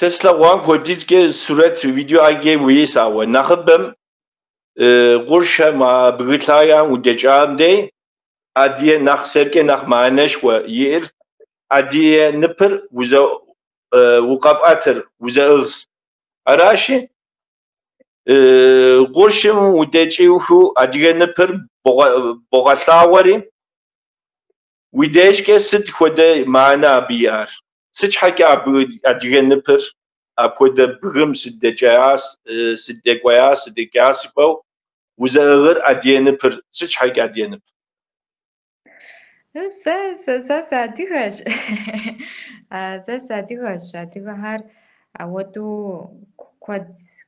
Сэ слъэгъуам хуэдизкӏэ сурэт, видео ӏэджэ уиӏэс, ауэ нэхъыбэм къуршхэм, а бгы лъагэм удэкӏам дей адыгэ нэхъ сэркӏэ нэхъ мыхьэнэшхуэ иӏэр адыгэ ныпыр укъэпӏэтыр, узэрыӏыгъс. Аращи, къуршым удэкӏыху адыгэ ныпыр богъэлъагъуэри, уи дежкӏэ сыт хуэдэ мыхьэнэ абы иӏэр? Сыт щхьэкӏэ абы адыгэ ныпыр апхуэдэ бгым сыдэкӏая, сыдэкӏуея, сыдэкӏа жыпӏэу узэрыӏыгъыр адыгэ ныпыр? Сыт щхьэкӏэ адыгэ нып? Ну, сэ сыадыгэщ. Сэ сыадыгэщ. Адыгэхэр ауэдэу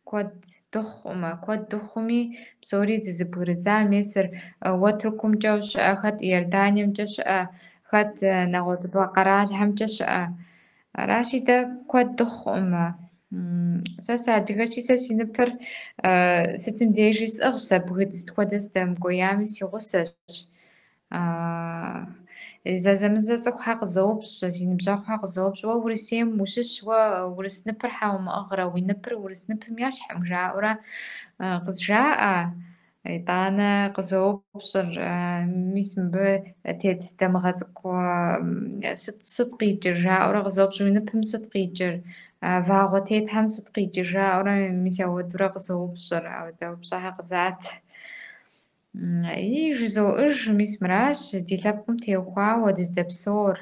куэд дыхъуӏымэ, куэд дыхъуми, псори дызэбгрыдза. Месыр уэ Тыркумкӏэ ущыӏэ, хэт Иорданиемкӏэ щыӏэ, хэт нэгъуэщӏыпӏэ къэралхэмкӏэ щыӏэ. Аращи, дэ куэд дыхъуӏымэ. Сэ сыадыгэщи, сэ си ныпыр сытым дежи сӏыгъщ, сэ бгы сыт хуэдэ сыдэмыкӏуеями си гъусэщ. Зэзэмызэ цӏыхухьэр къызоупщӏ, си ныбжьэгъухьэр къызоупщӏ: Уэ Урысейм ущыщ, уэ урыс ныпыр хьэ умыӏыгърэ, уи ныпыр урыс ныпым ещхькъым, жаӏэурэ къызжаӏэ. Итӏанэ къызоупщӏыр: Мис мыбы тет дамыгъэ цӏыкӏу сыт къикӏыр, жаӏэурэ къызоупщӏ, уи ныпым сыт къикӏыр, вагъуэ тетхьэм сыт къикӏыр, жаӏэурэ мис ауэдурэ къызоупщӏыр, ауэдэ упщӏэхэр къызат. И жызоӏэж, мис мыращ ди лъэпкъым теухуауэ дыздэпсэур,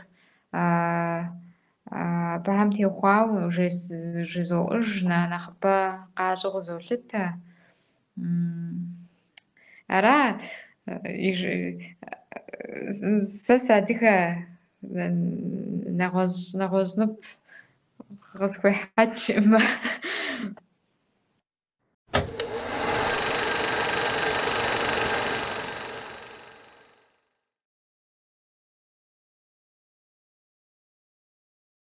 абыхэм теухуауэ жызоӏэж, нэхъыбэ къащӏэу къызолъытэ. Ара, сэ сыадыгэ, нэгъуэщӏ нып къысхуехьэкӏӏымэ.